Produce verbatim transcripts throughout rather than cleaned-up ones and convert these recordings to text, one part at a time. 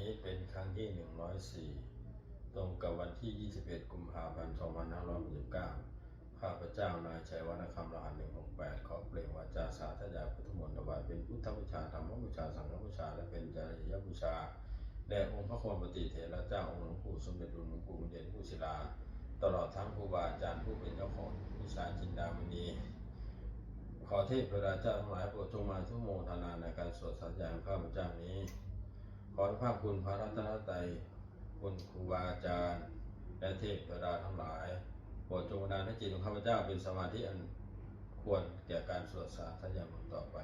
นี้เป็นครั้งที่ หนึ่งร้อยสี่ ตรงกับวันที่ ยี่สิบเอ็ด กุมภาพันธ์ สองพันห้าร้อยหกสิบเก้า ข้าพเจ้านายชัยวรรณคำ รหัส หนึ่งหกแปด ขอเปล่งวาจาสาธยายพุทธมนต์ ถวายเป็นพุทธบูชา ธรรมบูชา สังฆบูชา และเป็นจริยบูชา แด่องค์พระควัมปติเถระเจ้า องค์หลวงปู่สมเด็จ หลวงปู่เด่น หลวงปู่ศิลา ตลอดทั้งครูบาอาจารย์ผู้เป็นเจ้าของวิชาจินดามณี ขอเทพเทวดาเจ้าทั้งหลายโปรดจงมาอนุโมทนาในการสวดสาธยายของข้าพเจ้านี้ ขออนุภาพคุณพระรัตนตรัย คุณครูบาอาจารย์ และเทพเทวดาทั้งหลาย โปรดจงบันดาลให้จิตของข้าพเจ้าเป็นสมาธิอันควรแก่การสวดสาธยายมนต์ต่อไป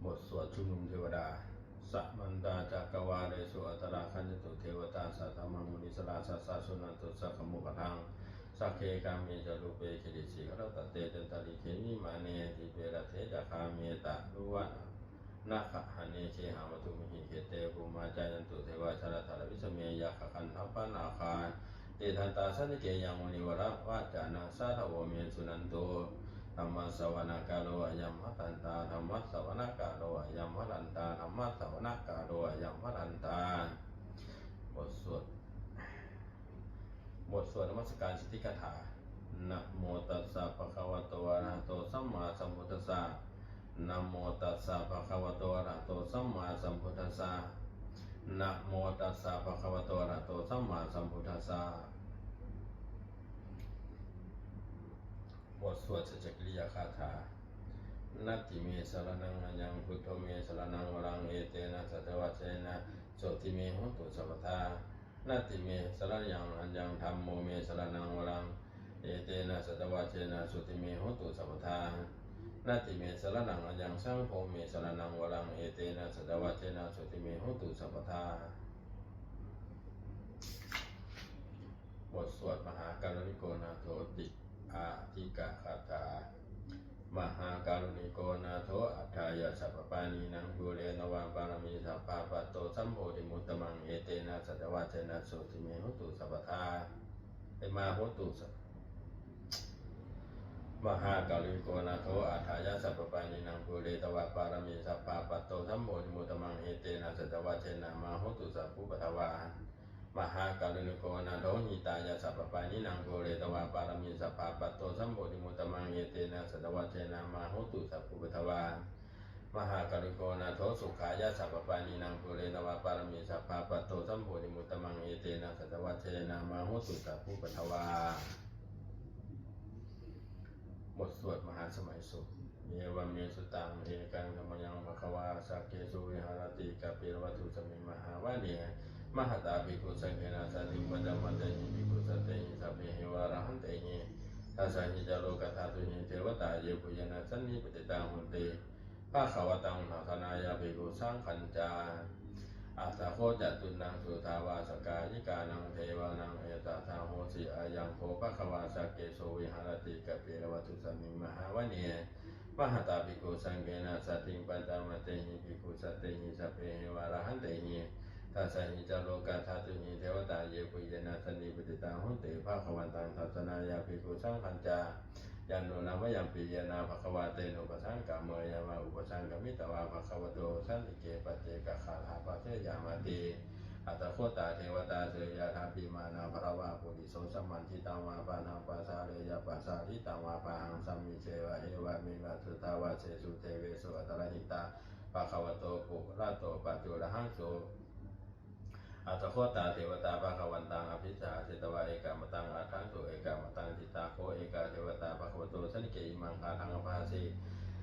บทสวดชุมนุมเทวดา Samantā cakkavāḷesu atrāgacchantu devatā, saddhammaṃ munirājassa suṇantu saggamokkhadaṃ. Sagge kāme ca rūpe girisikharataṭe cantalikkhe vimāne, dīpe raṭṭhe ca gāme taruvanagahane gehavatthumhi khette, bhummā cāyantu devā jalathalavisame yakkhagandhabbanāgā, tiṭṭhantā santike yaṃ munivaravacanaṃ sādhavo me suṇantu. Dhammassavanakālo ayambhadantā, dhammassavanakālo ayambhadantā, dhammassavanakālo ayambhadantā. บทสวด บทสวดนมัสการสิทธิคาถา Namo tassa bhagavato arahato sammāsambuddhassa. Namo tassa bhagavato arahato sammāsambuddhassa. Namo tassa bhagavato arahato sammāsambuddhassa. บทสวดสัจจกิริยาคาถา Natthi me saraṇaṃ aññaṃ, buddho me saraṇaṃ varaṃ, etena saccavajjena sotthi me hotu sabbadā. Natthi me saraṇaṃ aññaṃ, dhammo me saraṇaṃ varaṃ, etena saccavajjena sotthi me hotu sabbadā. Natthi me saraṇaṃ aññaṃ, saṅgho me saraṇaṃ varaṃ, etena saccavajjena sotthi me hotu sabbadā. บทสวดมหาการุณิโกนาโถติอาทิกะคาถา Mahākāruṇiko nātho atthāya sabbapāṇinaṃ, pūretvā pāramī sabbā patto sambodhimuttamaṃ, etena saccavajjena sotthi me hotu sabbadā. เอ้ย mā hotu sa- Mahākāruṇiko nātho atthāya sabbapāṇinaṃ, pūretvā pāramī sabbā patto sambodhimuttamaṃ, etena saccavajjena mā hotu sabbupaddavā. Mahākāruṇiko nātho hitāya sabbapāṇinaṃ, pūretvā pāramī sabbā patto sambodhimuttamaṃ, etena saccavajjena mā hotu sabbupaddavā. Mahākāruṇiko nātho sukhāya sabbapāṇinaṃ, pūretvā pāramī sabbā patto sambodhimuttamaṃ, etena saccavajjena mā hotu sabbupaddavā. บทสวดมหาสมัยสูตร Evaṃ me sutaṃ. Ekaṃ samayaṃ bhagavā sakkesu viharati kapilavatthusmiṃ mahāvane mahatā bhikkhusaṅghena saddhiṃ pañcamattehi bhikkhusatehi sabbeheva arahantehi. Dasahi ca lokadhātūhi devatā yebhuyyena sannipatitā honti bhagavantaṃ dassanāya bhikkhusaṅghañca. Atha kho catunnaṃ suddhāvāsakāyikānaṃ devānaṃ etadahosi: Ayaṃ kho bhagavā sakkesu viharati kapilavatthusmiṃ mahāvane mahatā bhikkhusaṅghena saddhiṃ pañcamattehi bhikkhusatehi sabbeheva arahantehi. Dasahi ca lokadhātūhi devatā yebhuyyena sannipatitā honti bhagavantaṃ dassanāya bhikkhusaṅghañca. Yannūna mayampi yena bhagavā tenupasaṅkameyyāma, upasaṅkamitvā bhagavato santike paccekagāthā bhāseyyāmāti. Atha kho tā devatā seyyathāpi mānā bhātavā puriso sammiñjitaṃ vā bāhaṃ pasāreyya, pasāritaṃ vā bāhaṃ sammiñjeyya, evameva suddhāvāsesu devesu antarahitā bhagavato purato pāturahaṃsu. Atha kho tā devatā bhagavantaṃ abhivādetvā ekamantaṃ aṭṭhaṃsu. Ekamantaṃ ṭhitā kho ekā devatā bhagavato santike imaṃ gāthaṃ abhāsi: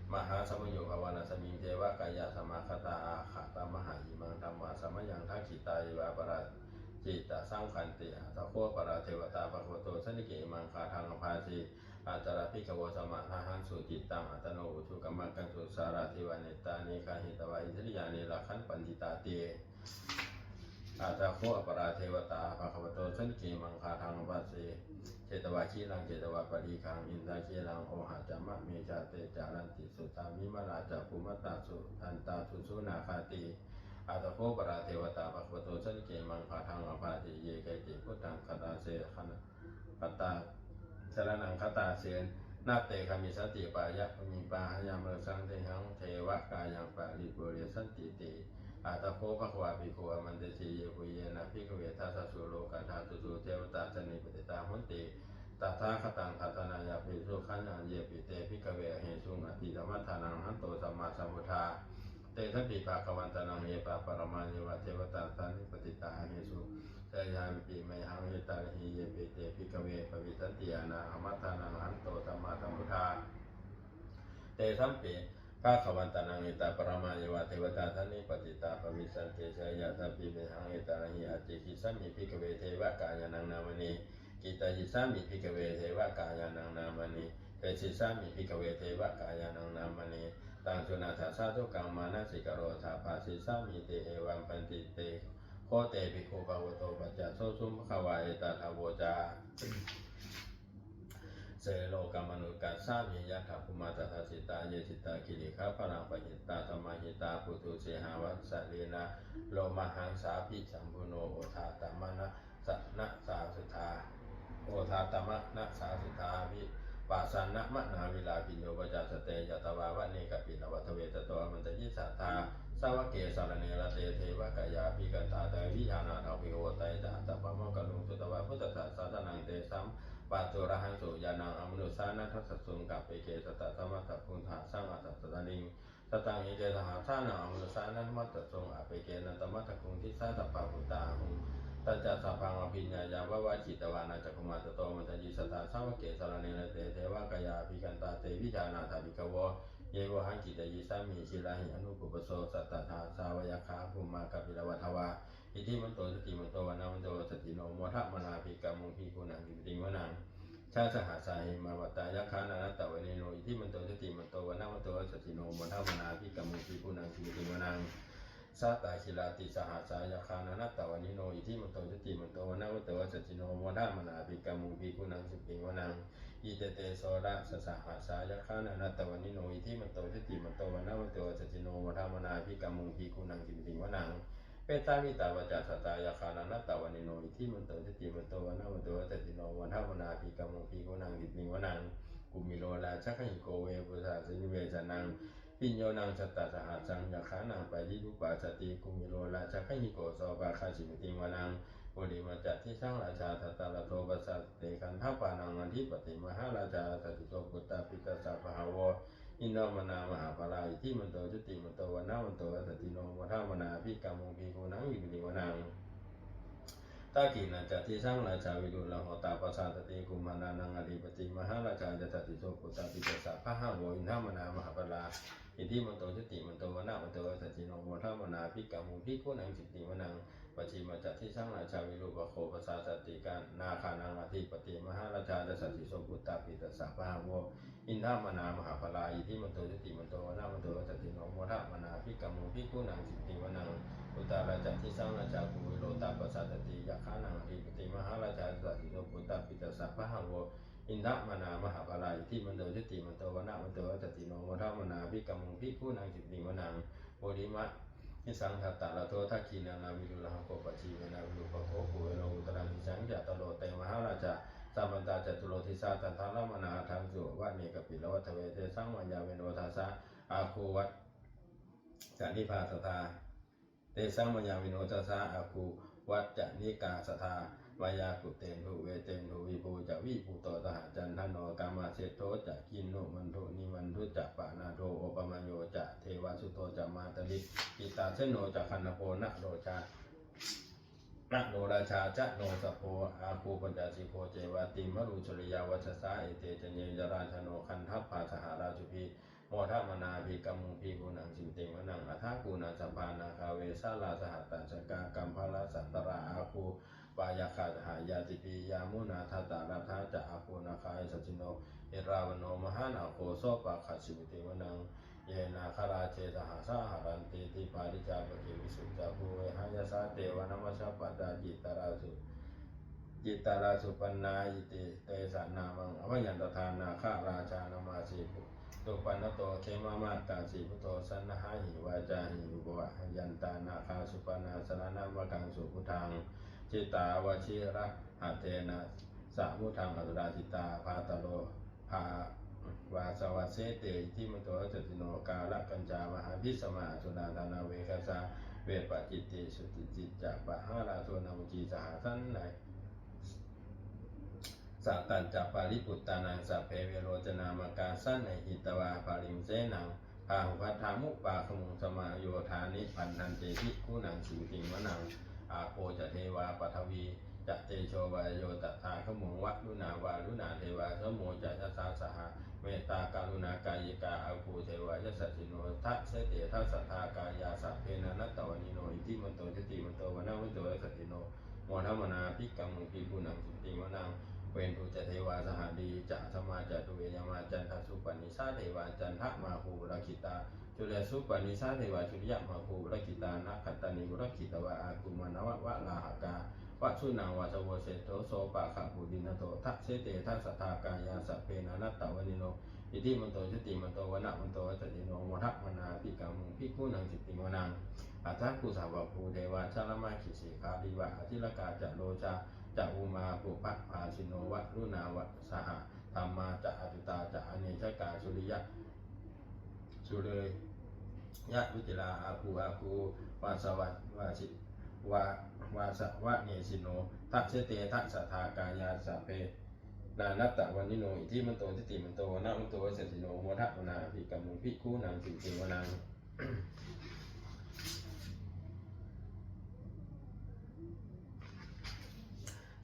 Mahāsamayo pavanasmiṃ, devakāyā samāgatā; āgatamha imaṃ dhammasamayaṃ, dakkhitāyeva aparājitasaṅghanti. Atha kho aparā devatā bhagavato santike imaṃ gāthaṃ abhāsi: Atrābhikkhavo samādahaṃsu, cittaṃ attano ujukamakaṃsu; sārathīva nettāni gahetvā, indriyāni rakkhaṃ bandhitāti. Atha kho aparā devatā bhagavato santike imaṃ gāthaṃ abhāsi: Chetvā khīlaṃ chetvā palighaṃ, indakhīlaṃ ohaccamanejā; te caranti suddhā vimalā, cakkhumatā sudantā susunāgāti. Atha kho aparā devatā bhagavato santike imaṃ gāthaṃ abhāsi: Ye keci buddhaṃ gatāse, gatāse, saraṇaṃ gatāse, na te gamissanti pāya bhūmiṃ pahāya mānusaṃ dehaṃ devakāyaṃ paripūressantīti. Atha kho bhagavā bhikkhū āmantesi: Yebhuyyena bhikkhave dasasu lokadhātūsu devatā sannipatitā honti tathāgataṃ dassanāya bhikkhusaṅghañca, yepi te bhikkhave ahesuṃ atītamaddhānaṃ arahanto sammāsambuddhā, tesampi bhagavantānaṃ etaparamāyeva devatā sannipatitā ahesuṃ, seyyathāpi mayhaṃ etarahi. Yepi te bhikkhave bhavissanti anāgatamaddhānaṃ arahanto sammāsambuddhā, tesampi bhagavantānaṃ etaparamāyeva devatā sannipatitā bhavissanti, seyyathāpi mayhaṃ etarahi. Ācikkhissāmi bhikkhave devakāyānaṃ nāmāni, kittayissāmi bhikkhave devakāyānaṃ nāmāni, desissāmi bhikkhave devakāyānaṃ nāmāni. Taṃ suṇātha sādhukaṃ manasikarotha bhāsissāmīti. Evaṃ bhanteti kho te bhikkhū bhagavato paccassosuṃ. Bhagavā etadavoca: Se lokamanukassāmi, yattha bhummā tadassitā; ye sitā girigabbharaṃ, pahitattā samāhitā. Puthū sīhāva sallīnā, lomahaṃsābhisambhuno; odātamanasā suddhā, odātamanasā suddhā, vippasannamanāvilā. Bhiyyo pañcasate ñatvā, vane kāpilavatthave; tato āmantayi satthā, sāvake sāsane rate. Devakāyā abhikkantā, te vijānātha bhikkhavo; te ca ātappamakaruṃ, sutvā buddhassa sāsanaṃ. Tesampāturahaṃsu ñāṇaṃ, amanussāna dassasuṃ; appeke satamaddakkhuṃ, sahassaṃ atha sattariṃ. Sataṃ eke sahassānaṃ, amanussānantamaddakkhuṃ; appekenantamaddakkhuṃ, disā sabbā phuṭā ahuṃ. Tañca sabbaṃ abhiññāya, vavakkhitvāna cakkhumā; tato āmantayi satthā, sāvake sāsane rate. Devakāyā abhikkantā, te vijānātha bhikkhavo; ye vohaṃ kittayissāmi, girāhi anupubbaso. Sattasahassā va yakkhā, bhummā kāpilavatthavā; iddhimanto jutimanto, vaṇṇavanto yasassino; modamānā abhikkāmuṃ, bhikkhūnaṃ samitiṃ vanaṃ. Chasahassā hemavatā, yakkhā nānattavaṇṇino; iddhimanto jutimanto, vaṇṇavanto yasassino; modamānā abhikkāmuṃ, bhikkhūnaṃ samitiṃ vanaṃ. Sātāgirā tisahassā, yakkhā nānattavaṇṇino; iddhimanto jutimanto, vaṇṇavanto yasassino; modamānā abhikkāmuṃ, bhikkhūnaṃ samitiṃ vanaṃ. Iccete soḷasasahassā, yakkhā nānattavaṇṇino; iddhimanto jutimanto, vaṇṇavanto yasassino; modamānā abhikkāmuṃ, bhikkhūnaṃ samitiṃ vanaṃ. Pettāmittā pañcasatā, yakkhā nānattavaṇṇino; iddhimanto jutimanto, vaṇṇavanto yasassino; modamānā abhikkāmuṃ, bhikkhūnaṃ samitiṃ vanaṃ. Kumāro rājagahiko, vepullassa nivesanaṃ; bhiyyo naṃ satasahassaṃ, yakkhānaṃ payirupāsati; kumāro rājagahiko, sopāga samitiṃ vanaṃ. Purimañca disaṃ rājā, dhataraṭṭho pasāsati; gandhabbānaṃ ādhipati, mahārājā yasassi so. Puttāpi tassa bahavo, indanāmā mahabbalā; iddhimanto jutimanto, vaṇṇavanto yasassino; modamānā abhikkāmuṃ, bhikkhūnaṃ samitiṃ vanaṃ. Dakkhiṇañca disaṃ rājā, virūḷho tappasāsati; kumbhaṇḍānaṃ ādhipati, mahārājā yasassi so. Puttāpi tassa bahavo, indanāmā mahabbalā; iddhimanto jutimanto, vaṇṇavanto yasassino; modamānā abhikkāmuṃ, bhikkhūnaṃ samitiṃ vanaṃ. Pacchimañca disaṃ rājā, virūpakkho pasāsati; nāgānaṃ ādhipati, mahārājā yasassi so. Puttāpi tassa bahavo, indanāmā mahabbalā; iddhimanto jutimanto, vaṇṇavanto yasassino; modamānā abhikkāmuṃ, bhikkhūnaṃ samitiṃ vanaṃ. Uttarañca disaṃ rājā, kuvero tappasāsati; yakkhānaṃ ādhipati, mahārājā yasassi so. Puttāpi tassa bahavo, indanāmā mahabbalā; iddhimanto jutimanto, vaṇṇavanto yasassino; modamānā abhikkāmuṃ, bhikkhūnaṃ samitiṃ vanaṃ. Purimaṃ disaṃ dhataraṭṭho, dakkhiṇena virūḷhako; pacchimena virūpakkho, kuvero uttaraṃ disaṃ. Cattāro te mahārājā, samantā caturo disā; daddallamānā aṭṭhaṃsu, vane kāpilavatthave. Tesaṃ māyāvino dāsā, āgū vañcanikā saṭhā. Tesaṃ māyāvino dāsā, āgū vañcanikā saṭhā; māyā kuṭeṇḍu veṭeṇḍu, viṭū ca viṭuṭo saha. Candano kāmaseṭṭho ca, kinnughaṇḍu nighaṇḍu ca; panādo opamañño ca, devasūto ca mātali; cittaseno ca gandhabbo, naḷo ca, naḷorājā janosabho; āgū pañcasikho ceva, timbarū suriyavacchasā. Ete caññe ca rājāno, gandhabbā saha rājubhi; modamānā abhikkāmuṃ, bhikkhūnaṃ samitiṃ vanaṃ. Athāgū nābhasā nāgā, vesālā sahatacchakā; kambalassatarā āgū, pāyāgā saha ñātibhi. Yāmunā dhataraṭṭhā ca, āgū nāgā yasassino; erāvaṇo mahānāgo, sopāga samitiṃ vanaṃ. Ye nāgarāje sahasā haranti, dibbā dijā pakkhi visuddhacakkhū; vehāyasā te vanamajjhapattā, citrā citrā supaṇṇā iti tesa nāmaṃ. Abhayantadā nāgarājānamāsi, supaṇṇato khemamakāsi buddho; saṇhāhi vācāhi upavhayantā, nāgā supaṇṇā saraṇamakaṃsu buddhaṃ. Jitā vajirahatthena, samuddaṃ asurā sitā; bhātaro bhā vāsavassete iddhimanto yasassino. Kālakañjā mahābhismā asurā dānaveghasā, vepacitti sucitti ca pahārādo namucī saha. Sannayhi satañca baliputtānaṃ sabbe verocanāmakā, sannayhitvā baliṃ senaṃ rāhubhaddamupāgamuṃ, samayodāni bhaddante bhikkhūnaṃ samitiṃ vanaṃ. Āpo ca devā paṭhavī ca tejo vāyo tadāgamuṃ, varuṇā vāruṇā devā somo ca yasasā saha. Mettākaruṇākāyikā āgū devā yasassino, dasete dasadhā kāyā sabbe nānattavaṇṇino, iddhimanto jutimanto vaṇṇavanto yasassino, modamānā abhikkāmuṃ bhikkhūnaṃ samitiṃ vanaṃ. Veṇḍū ca devā sahalī ca asamā ca duve yamā, candassūpanisā devā candamāgū purakkhitā, suryasūpanisā devā suriyamāgū purakkhitā, nakkhattāni purakkhitvā āgū mandavalāhakā, vasūnaṃ vāsavo seṭṭho sopāga purindado. Dasete dasadhā kāyā sabbe nānattavaṇṇino, iddhimanto jutimanto vaṇṇavanto yasassino, modamānā abhikkāmuṃ bhikkhūnaṃ samitiṃ vanaṃ. Athāgū sahabhū devā jalamaggisikhāriva, ariṭṭhakā ca rojā ca ummāpupphanibhāsino, varuṇā va- sahadhammā ca accutā ca anejakā, sūleyyarucirā āgū āgū vāsava- vāsi- vā- vāsavanesino. Dasete dasadhā kāyā sabbe nānattavaṇṇino, iddhimanto jutimanto vaṇṇavanto yasassino, modamānā abhikkāmuṃ bhikkhūnaṃ samitiṃ vanaṃ.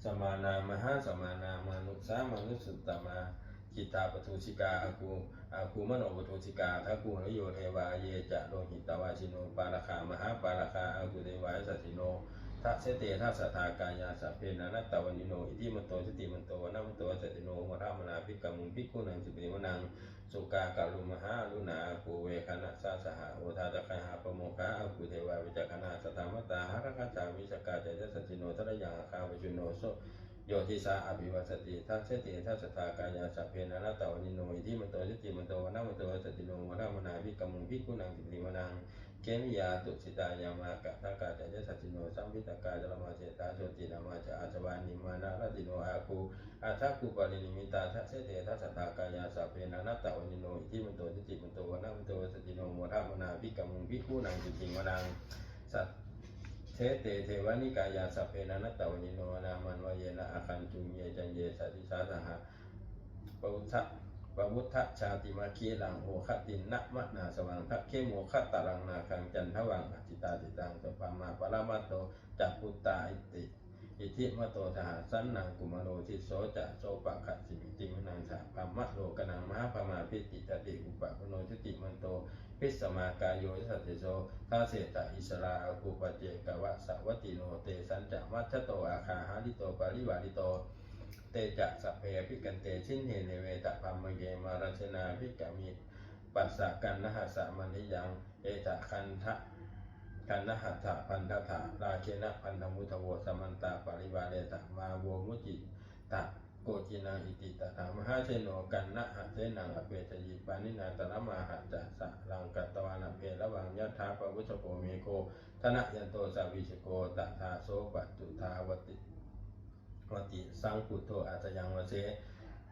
Samānā mahāsamānā mānusā mānusuttamā, khiḍḍāpadūsikā āgū āgū manopadūsikā, athāgū harayo devā ye ca lohitavāsino, pāragā mahāpāragā āgū devā yasassino. Dasete dasadhā kāyā sabbe nānattavaṇṇino, iddhimanto jutimanto vaṇṇavanto yasassino, modamānā abhikkāmuṃ bhikkhūnaṃ samitiṃ vanaṃ. Sukkā karumhā aruṇā āgū veghanasā saha, odātagayhā pāmokkhā āgū devā vicakkhaṇā, sadāmattā hāragajā missakā ca yasassino, thanayaṃ āgā pajjunno so yo disā abhivassati. Dasete dasadhā kāyā sabbe nānattavaṇṇino, iddhimanto jutimanto vaṇṇavanto yasassino, modamānā abhikkāmuṃ bhikkhūnaṃ samitiṃ vanaṃ. Khemiyā tusitā yāmā kaṭṭhakā ca yasassino, lambitakā ca lāmaseṭṭhā jotināmā ca āsavā, nimmānaratino āgū athāgū paranimmitā. Dasete dasadhā kāyā sabbe nānattavaṇṇino, iddhimanto jutimanto vaṇṇavanto yasassino, modamānā abhikkāmuṃ bhikkhūnaṃ samitiṃ vanaṃ. Saṭṭhete devanikāyā sabbe nānattavaṇṇino, nāmanvayena āgañchuṃ ye caññe sadisā saha. Pavutthajātimakhīlaṃ oghatiṇṇamanāsavaṃ, dakkhemoghataraṃ nāgaṃ candaṃva asitātitaṃ. So brahmā paramatto ca puttā iddhimato saha, sanaṅkumāro tisso ca sopāga samitiṃ vanaṃ. Sabrahmalokānaṃ mahābrahmābhitiṭṭhati, upapanno jutimanto bhismākāyo yasassi so. Dasettha issarā āgū paccekavasavattino, tesañca majjhato āgā hārito parivārito. Te ca sabbe abhikkante sainde deve sabrahmake, mārasenā abhikkāmi passa kaṇhassa mandiyaṃ. Etha kaṇhassa bandhatha rāgena bandhamatthu vo, samantā parivāretha mā vo muñcittha koci naṃ. Iti tattha mahāseno kaṇhassenaṃ apesayi, pāṇinā talamāhacca saraṃ katvāna bheravaṃ. Yathā pāvussako megho thanayanto savijjuko, tadā so paccudāvatti vatti saṅkuddho asayaṃvase.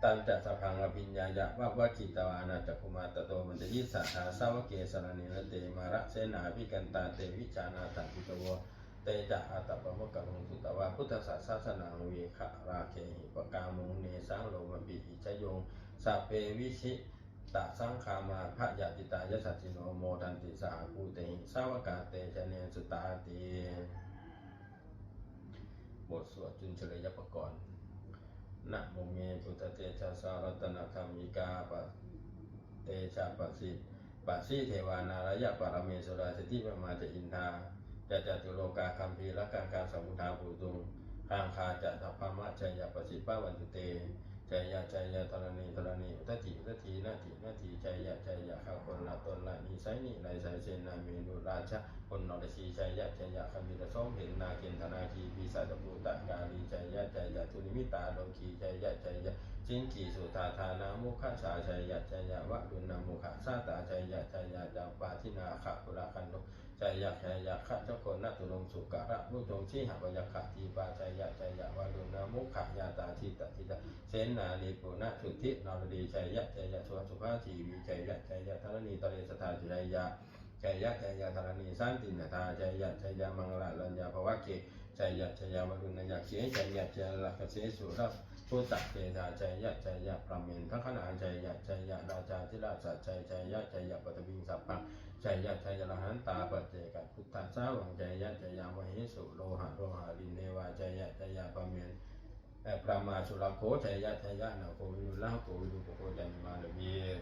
Tañca sabbaṃ abhiññāya vavakkhitvāna cakkhumā, tato āmantayi satthā sāvake sāsane rate. Mārasenā abhikkantā te vijānātha bhikkhavo. Te ca ātappamakaruṃ sutvā buddhassa sāsanaṃ, vītarāgehi pakkāmuṃ nesaṃ lomampi iñjayuṃ. Sabbe vijitasaṅgāmā bhayātītā yasassino, modanti saha bhūtehi sāvakā te janesutāti. บทสวดจุลชัยปกรณ์ Namo me buddhatejasā ratanatthaṃ, ikāpatejapasi- pasīdevā nārāya paramesurā, siddhibrahmā ca indā ca catulokā gambhīrakkhakā samuddā bhūtuṃ gaṅgā ca sabrahmajayya pasibavantu te. Jaya jaya dharaṇi dharaṇī udadhi udadhī nadi nadī, jaya jaya gaganalatanalanisai niraisai senārī merurāja varuṇarajī, jaya jaya gambhīrasombhī nāgendanāgī pisācabhūtakālī, jaya jaya dunnimittarogī, jaya jaya siṅgīsudādānamukhajā, jaya jaya varuṇamukhasātrā, jaya jaya campādināgakulagantho, jaya jaya gajagonnaturaṅga sukarabhujaṅga sīhabyagghadīpā jaya jaya varuṇamukhayātrā jita jita senārī punasuddhi naradī jaya jaya suva subhā jīvī jaya jaya dharaṇītale sadā jaya jaya dharaṇī santin sadā jaya jaya maṅgarājaraññā bhavagge jaya jaya varuṇayakkhe jaya jaya rakkhase surabhūtā pesā jaya jaya brahmendagaṇā jaya jaya rājādhirāja jaya jaya paṭhaviṃ sabbaṃ jaya jaya arahantā paccekabuddhasāvaṃ jaya jaya mahesuro haro harindevā jaya jaya brahmendagaṇā eh, brahmā surakkho jaya jaya nāgo viruḷhako virūpakkho candimā ravi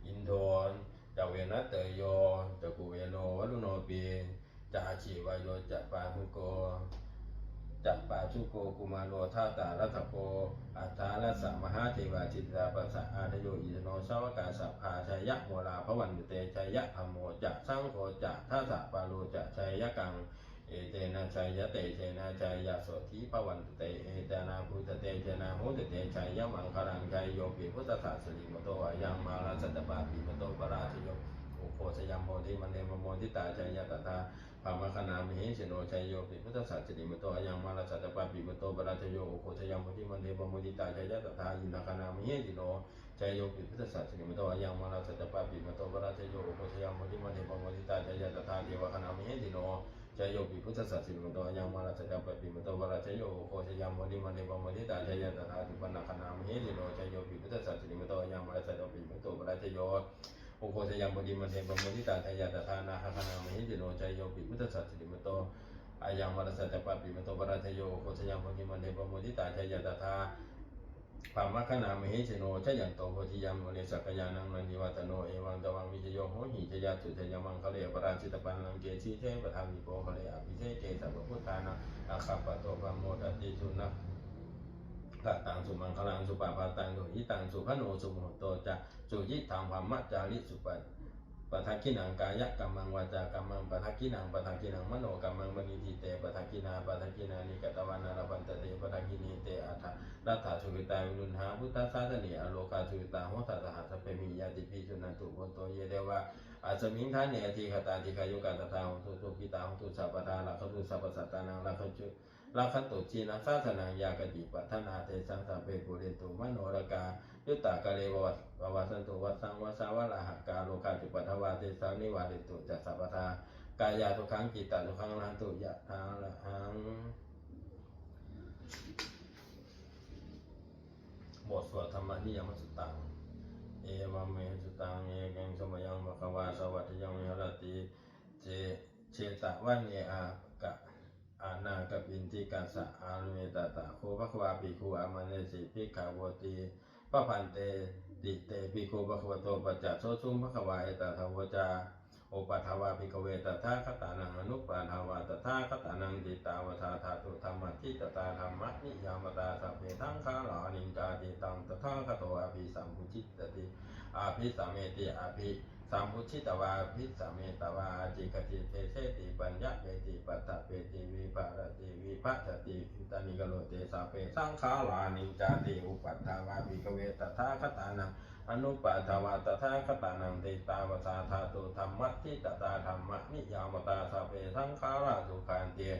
indo ca venateyyo ca kuvero varuṇopi ca aggi vāyo ca pājuṇho ca pājuṇho kumāro dhataraṭṭhako aṭṭhārasa mahādevā siddhitāpasa-ādayo isino sāvakā sabbā jaya mūlā bhavantu te jaya dhammo ca saṅgho ca dasapālo ca jayakaṃ etena jayatejena jayasotthī bhavantu te etena buddhatejena hotu te jayamaṅgalaṃ jayopi buddhassa sirīmato ayaṃ mārassa ca pāpimato parājayo ugghosayuṃ bodhimaṇḍe pamoditā jaya tadā brahmagaṇā mahesino jayopi buddhassa sirīmato ayaṃ mārassa ca pāpimato parājayo ugghosayuṃ bodhimaṇḍe pamoditā jaya tadā indagaṇā mahesino jayopi buddhassa sirīmato ayaṃ mārassa ca pāpimato parājayo ugghosayuṃ bodhimaṇḍe pamoditā jaya tadā devagaṇā mahesino jayopi buddhassa sirīmato ayaṃ mārassa ca pāpimato parājayo ugghosayuṃ bodhimaṇḍe pamoditā jaya tadā supaṇṇagaṇā mahesino jayopi buddhassa sirīmato ayaṃ mārassa ca pāpimato parājayo ugghosayuṃ bodhimaṇḍe pamoditā jaya tadā nāgagaṇā mahesino jayopi buddhassa sirīmato ayaṃ mārassa ca pāpimato parājayo ugghosayuṃ bodhimaṇḍe pamoditā jaya tadā brahmagaṇā mahesino jayanto bodhiyā mūle sakyānaṃ nandivaḍḍhano evaṃ tvaṃ vijayo hohi jayassu jayamaṅgale aparājitapallaṅke sīse paṭhavipokkhare abhiseke sabbabuddhānaṃ aggappatto pamodati sunakkhattaṃ sumaṅgalaṃ supabhātaṃ suhuṭṭhitaṃ sukhaṇo sumuhutto ca suyiṭṭhaṃ brahmacārisu padakkhiṇaṃ kāyakammaṃ vācākammaṃ padakkhiṇaṃ padakkhiṇaṃ manokammaṃ paṇidhī te padakkhiṇā padakkhiṇāni katvāna labhantatthe padakkhiṇe. Te atthaladdhā sukhitā viruḷhā buddhasāsane arogā sukhitā hotha saha sabbehi ñātibhi. Suṇantu bhonto ye devā asmiṃ ṭhāne adhigatā dīghāyukā sadā hontu sukhitā hontu sabbadā rakkhantu sabbasattānaṃ rakkhantu rakkhantu jinasāsanaṃ. Yā kāci patthanā tesaṃ sabbe pūrentu manorathā yuttakāle pavassantu vassaṃ vassā valāhakā. Rogā cupaddavā tesaṃ nivārentu ca sabbadā kāyāsukhaṃ cittasukhaṃ arahantu yathārahaṃ. บทสวดธรรมนิยามสุตตัง Evaṃ me sutaṃ. Ekaṃ samayaṃ bhagavā sāvatthiyaṃ viharati je- jetavane ānāthapiṇḍikassa ārāme. Tatra kho bhagavā bhikkhū āmantesi bhikkhavoti. Bhadanteti te bhikkhū bhagavato paccassosuṃ. Bhagavā etadavoca. Uppādā vā bhikkhave tathāgatānaṃ anuppādā vā tathāgatānaṃ ṭhitāva sā dhātu dhammaṭṭhitatā dhammaniyāmatā sabbe saṅkhārā aniccāti. Taṃ tathāgato abhisambujjhati abhisameti abhi- sambujjhitvā abhisametvā ācikkhati deseti paññapeti paṭṭhapeti vivarati vibhajati uttānīkaroti sabbe saṅkhārā aniccāti. Uppādā vā bhikkhave tathāgatānaṃ anuppādā vā tathāgatānaṃ ṭhitāva sā dhātu dhammaṭṭhitatā dhammaniyāmatā sabbe saṅkhārā dukkhāti.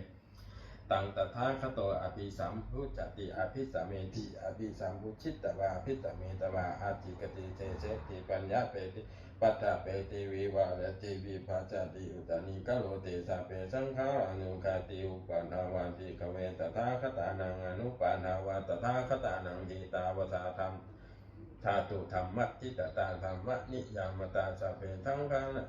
Taṃ tathāgato abhisambujjhati abhisameti abhisambujjhitvā abhisametvā ācikkhati deseti paññapeti paṭṭhapeti vivarati vibhajati uttānīkaroti sabbe saṅkhārā dukkhāti. Uppādā vā bhikkhave tathāgatānaṃ anuppādā vā tathāgatānaṃ ṭhitāva sā dham- dhātu dhammaṭṭhitatā dhammaniyāmatā sabbe saṅkhārā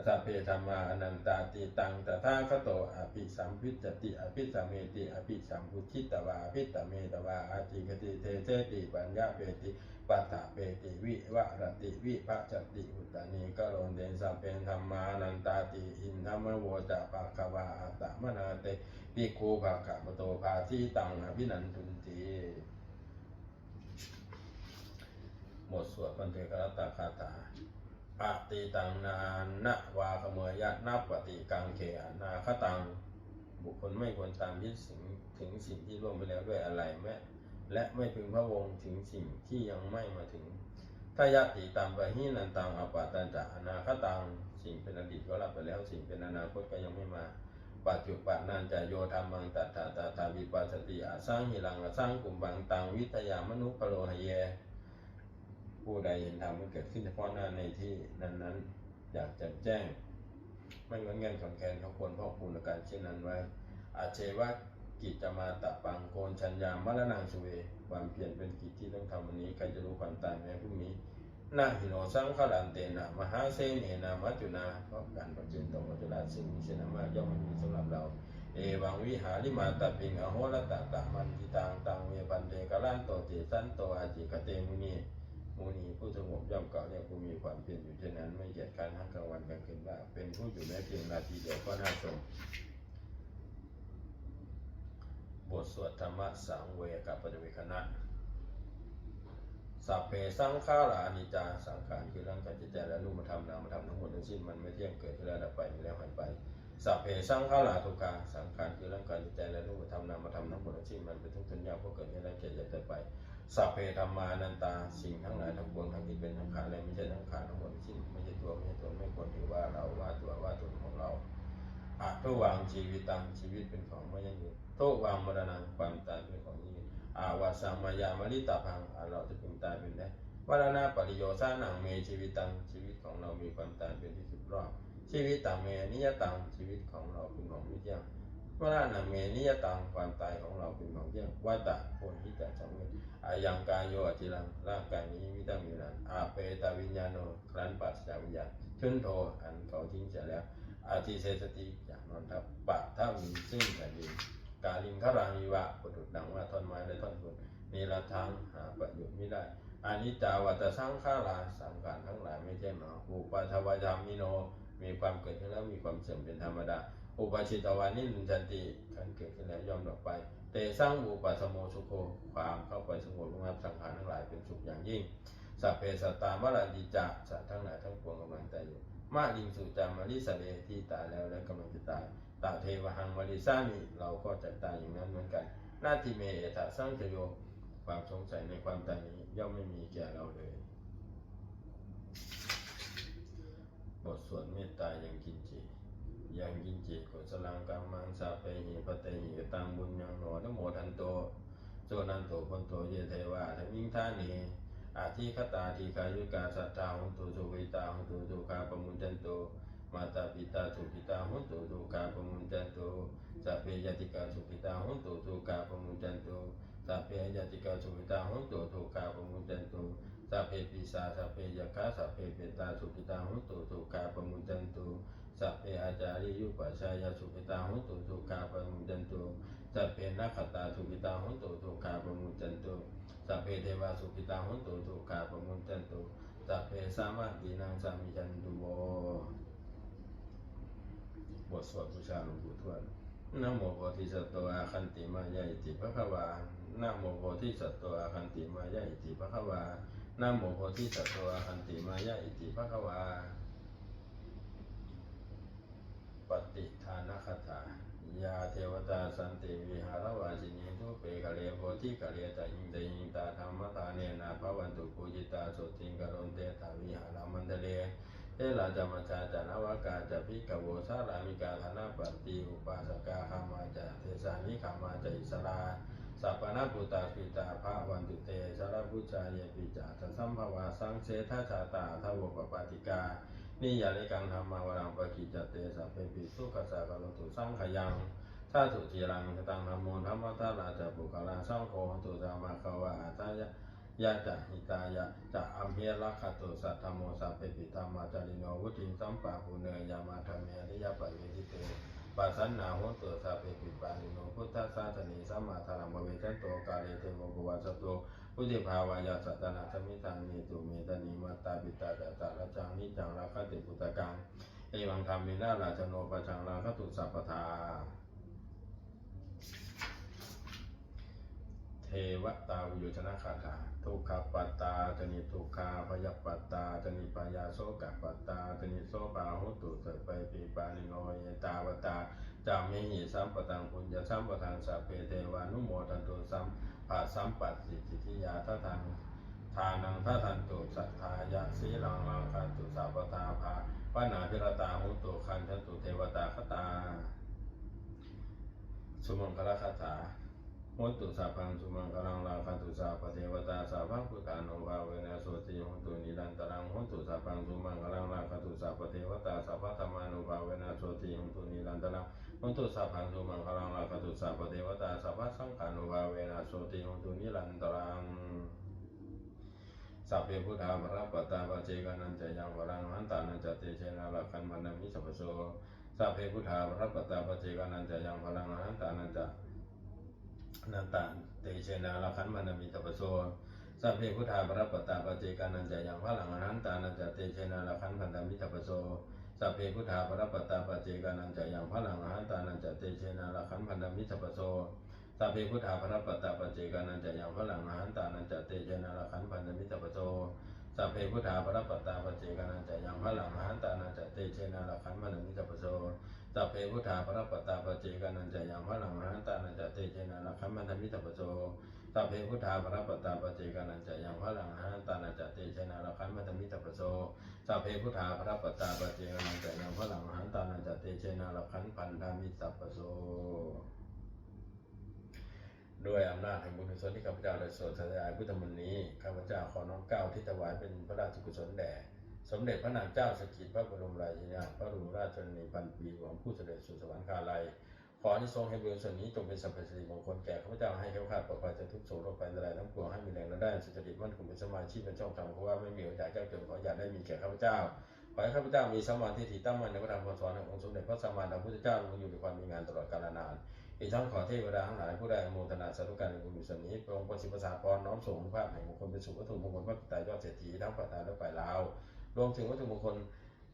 sabbe dhammā anattāti. Taṃ tathāgato abhisambujjhati abhisameti abhisambujjhitvā abhisametvā ācikkhati deseti paññapeti paṭṭhapeti vivarati vibhajati uttānīkaroti sabbe dhammā anattāti. Idamavoca bhagavā. Attamanā te bhikkhū bhagavato bhāsitaṃ abhinandunti. บทสวดบันเทิงรัตนคาถา Atītaṃ nānvāgameyya nappaṭikaṅkhe anāgataṃ. บุคคลไม่ควรตามยึดสิ่งถึงสิ่งที่ล่วงไปแล้วด้วยอาลัย แม้ และไม่พึงพะวงถึงสิ่งที่ยังไม่มาถึง Tayātītaṃ pahīnantaṃ appattañca anāgataṃ. สิ่งเป็นอดีตก็ละไปแล้ว สิ่งเป็นอนาคตก็ยังไม่มา Paccuppannānañca yo dhammaṃ tattha tattha vipassati, asaṃhiraṃ asaṅkuppaṃ taṃ viddhā manubrūhaye. ผู้ใดเห็นธรรมมันเกิดขึ้นเฉพาะหน้าในที่นั้นๆ อย่างแจ่มแจ้ง ไม่งอนแง่นคลอนแคลน เขาควรพอกพูนอาการเช่นนั้นไว้ Ajjeva kiccamātappaṃ ko jaññā maraṇaṃ suve. ความเพียรเป็นกิจที่ต้องทำวันนี้ ใครจะรู้ความตายแม้พรุ่งนี้ Na hi no saṅgarantena mahāsenena maccunā. เพราะการบำเพ็ญต่อมัจจุราชซึ่งมีเสนามาก ย่อมไม่มีสำหรับเรา Evaṃvihārimātāpiṃ ahorattamatanditaṃ, taṃ ve bhaddekarattoti santo ācikkhate muni. มุนีผู้สงบย่อมกล่าวเรียกผู้มีความเพียรอยู่เช่นนั้น ไม่เกียจคร้านทั้งกลางวันกลางคืนว่า เป็นผู้อยู่แม้เพียงราตรีเดียวก็น่าชม บทสวดธรรมสังเวคปัจจเวกขณะ Sabbe saṅkhārā aniccā. สังขารคือร่างกายจิตใจและรูปธรรมนามธรรมทั้งหมดทั้งสิ้นมันไม่เที่ยง เกิดขึ้นแล้วดับไป มีแล้วหายไป Sabbe saṅkhārā dukkhā. สังขารคือร่างกายจิตใจและรูปธรรมนามธรรมทั้งหมดทั้งสิ้นมันเป็นทุกข์ทนยาก เพราะเกิดขึ้นแล้วแก่เจ็บตายไป Sabbe dhammā anattā. สิ่งทั้งหลายทั้งปวงทั้งที่เป็นสังขารและไม่ใช่สังขารทั้งหมดทั้งสิ้นไม่ใช่ตัวไม่ใช่ตน ไม่ควรถือว่าเราว่าตัวว่าตนของเรา Adhuvaṃ jīvitaṃ. ชีวิตเป็นของไม่ยั่งยืน Dhuvaṃ maraṇaṃ. ความตายเป็นของยั่งยืน Avassaṃ mayā maritabbaṃ. อันเราจะพึงตายเป็นแน่ Maraṇapariyosānaṃ me jīvitaṃ. ชีวิตของเรามีความตายเป็นที่สุดรอบ Jīvitaṃ me aniyataṃ. ชีวิตของเราเป็นของไม่เที่ยง Maraṇaṃ me niyataṃ. ความตายของเราเป็นของเที่ยง Vata ควรที่จะสังเวช Ayaṃ kāyo aciraṃ. ร่างกายนี้มิได้มีนาน Apetaviññāṇo. ครั้นปราศจากวิญญาณ Chuḍḍho. อันเขาทิ้งเสียแล้ว Adhisessati. จะนอนทับ Paṭhaviṃ. ซึ่งแผ่นดิน Kaliṅgaraṃ iva. ประดุจดังว่าท่อนไม้และท่อนฟืน Niratthaṃ. หาประโยชน์มิได้ Aniccā vata saṅkhārā. สังขารทั้งหลายไม่เที่ยงหนอ Uppādavayadhammino. มีความเกิดขึ้นแล้วมีความเสื่อมเป็นธรรมดา Uppajjitvā nirujjhanti. ครั้นเกิดขึ้นแล้วย่อมดับไป Tesaṃ vūpasamo sukho. ความเข้าไปสงบระงับสังขารทั้งหลายเป็นสุขอย่างยิ่ง Sabbe sattā maranti ca. สัตว์ทั้งหลายทั้งปวงกำลังตายอยู่ Mariṃsu ca marissare. ที่ตายแล้วและกำลังจะตาย Tathevāhaṃ marissāmi. เราก็จะตายอย่างนั้นเหมือนกัน Natthi me ettha saṃsayo. ความสงสัยในความตายนี้ย่อมไม่มีแก่เราเลย บทสวดเมตตายังกินจิ Yaṃ kiñci kusalaṃ kammaṃ sabbehi katehi kataṃ puññaṃ no anumodantu. Suṇantu bhonto ye devā asmiṃ ṭhāne adhigatā dīghāyukā sadā hontu sukhitā hontu dukkhā pamuñcantu. Mātā pitā sukhitā hontu dukkhā pamuñcantu. Sabbe ñātikā sukhitā hontu dukkhā pamuñcantu. Sabbe aññātikā sukhitā hontu dukkhā pamuñcantu. Sabbe pisā sabbe yakkhā sabbe petā sukhitā hontu dukkhā pamuñcantu. Sabbe ācariyupajjhāyā sukhitā hontu dukkhā pamuñcantu. Sabbe nakkhattā sukhitā hontu dukkhā pamuñcantu. Sabbe devā sukhitā hontu dukkhā pamuñcantu. Sabbe sampattīnaṃ samijjhantu vo. บทสวดบูชาหลวงปู่ทวด Namo bodhisatto āgantimāya iti bhagavā. Namo bodhisatto āgantimāya iti bhagavā. Namo bodhisatto āgantimāya iti bhagavā. Pattidānagāthā. Yā devatā santi vihāravāsinī thūpe ghare bodhighare tahiṃ tahiṃ tā dhammadānena bhavantu pūjitā sotthiṃ karontedha vihāramaṇḍale. Therā ca majjhā ca navakā ca bhikkhavo sārāmikā dānapatī upāsakā gāmā ca desā nigamā ca issarā sappāṇabhūtā sukhitā bhavantu te. Issarabhujā yepi ca aṇḍasambhavā saṃsedajātā athavopapātikā niyyānikaṃ dhammavaraṃ paṭicca te sabbepi dukkhassa karontu saṅkhayaṃ. Sādhu ciraṃ sataṃ dhammo dhammaddharā ca puggalā saṅgho hotu samaggo va atthāya ca hitāya ca. Amhe rakkhatu saddhammo sabbepi dhammacārino vuḍḍhiṃ sampāpuṇeyyāma dhamme ariyappavedite. Pasannā hontu sabbepi pāṇino buddhasāsane sammā dhāraṃ pavecchanto kāle devo pavassatu. Vuḍḍhibhāvāya sattānaṃ samiddhaṃ netu medaniṃ mātā pitā ca atrajaṃ niccaṃ rakkhanti puttakaṃ. Evaṃ dhammena rājāno pajaṃ rakkhattu sabbadā. Devatāuyyojanagāthā. Dukkhappattā ca niddukkhā bhayappattā ca nibbhayā sokappattā ca nissokā hontu sabbepi pāṇino. Ettāvatā ca amhehi sambhataṃ puññasampadaṃ sabbe devānumodantu sabbasampattisiddhiyā. Dānaṃ dānaṃ dadantu saddhāya sīlaṃ rakkhantu sabbadā bhā panābhiratā hontu gacchantu devatāgatā. Sumaṅgalagāthā. Hotu sabbaṃ sumaṅgalaṃ rakkhantu sabbadevatā sabbabuddhānubhāvena sotthī hontu nirantaraṃ. Hotu sabbaṃ sumaṅgalaṃ rakkhantu sabbadevatā sabbadhammānubhāvena sotthī hontu nirantaraṃ. Hotu sabbaṃ sumaṅgalaṃ rakkhantu sabbadevatā sabbasaṅghānubhāvena sotthī hontu nirantaraṃ. Sabbe buddhā balappattā paccekānañca yaṃ balaṃ arahantānañca tejena rakkhaṃ bandhāmi sabbaso. Sabbe buddhā balappattā paccekānañca yaṃ balaṃ arahantānañca nanta tejena rakkhaṃ bandhāmi sabbaso. Sabbe buddhā balappattā paccekānañca yaṃ balaṃ arahantānañca tejena rakkhaṃ bandhāmi sabbaso. Sabbe buddhā balappattā paccekānañca yaṃ balaṃ arahantānañca tejena rakkhaṃ bandhāmi sabbaso. Sabbe buddhā balappattā paccekānañca yaṃ balaṃ arahantānañca tejena rakkhaṃ bandhāmi sabbaso. Sabbe buddhā balappattā paccekānañca yaṃ balaṃ arahantānañca tejena rakkhaṃ bandhāmi sabbaso. Sabbe buddhā balappattā paccekānañca yaṃ balaṃ arahantānañca tejena rakkhaṃ bandhāmi sabbaso. Sabbe buddhā balappattā paccekānañca yaṃ balaṃ arahantānañca tejena rakkhaṃ bandhāmi sabbaso. Sabbe buddhā balappattā paccekānañca yaṃ balaṃ arahantānañca tejena rakkhaṃ bandhāmi sabbaso. ด้วยอำนาจแห่งบุญกุศลที่ข้าพเจ้าได้สวดสาธยายพุทธมนต์นี้ ข้าพเจ้าขอน้อมเกล้าที่ถวายเป็นพระราชกุศลแด่ สมเด็จพระนางเจ้าสิริกิติ์พระบรมราชินีนาถ พระบรมราชชนนีพันปีหลวง ผู้เสด็จสู่สวรรคาลัย ขออานิสงส์แห่งบุญกุศลนี้จงเป็นสัพพสิริมงคลแก่ข้าพเจ้า ให้แคล้วคลาดปลอดภัยจากทุกข์โศกโรคภัยอันตรายทั้งปวง ให้มีแหล่งรายได้สุจริตมั่นคงเป็นสัมมาอาชีพ เป็นช่องทางครอบครัว ไม่มีอดอยากยากจน ขออย่าได้มีแก่ข้าพเจ้า ขอให้ข้าพเจ้ามีสัมมาทิฏฐิตั้งมั่นในพระธรรมคำสอนแห่งองค์สมเด็จพระสัมมาสัมพุทธเจ้า ดำรงอยู่ในความดีงามตลอดกาลนาน อีกทั้งขอเทวดาทั้งหลายผู้ได้อนุโมทนาสาธุการในบุญกุศลนี้ จงประสิทธิ์ประสาทพรน้อมส่งอานุภาพแห่งมงคลเป็นสุขวัตถุมงคลพระปิดตายอดเศรษฐีทั้งฝ่ายไทยและฝ่ายลาว รวมถึงวัตถุมงคล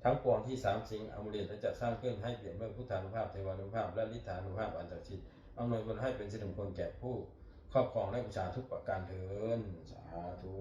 ทั้งปวงที่สามสิงห์อมูเลตได้จัดสร้างขึ้น ให้เปี่ยมด้วยพุทธานุภาพ เทวานุภาพ และฤทธานุภาพอันศักดิ์สิทธิ์ อำนวยผลให้เป็นสิริมงคลแก่ผู้ครอบครองและบูชาทุกประการเทอญ สาธุ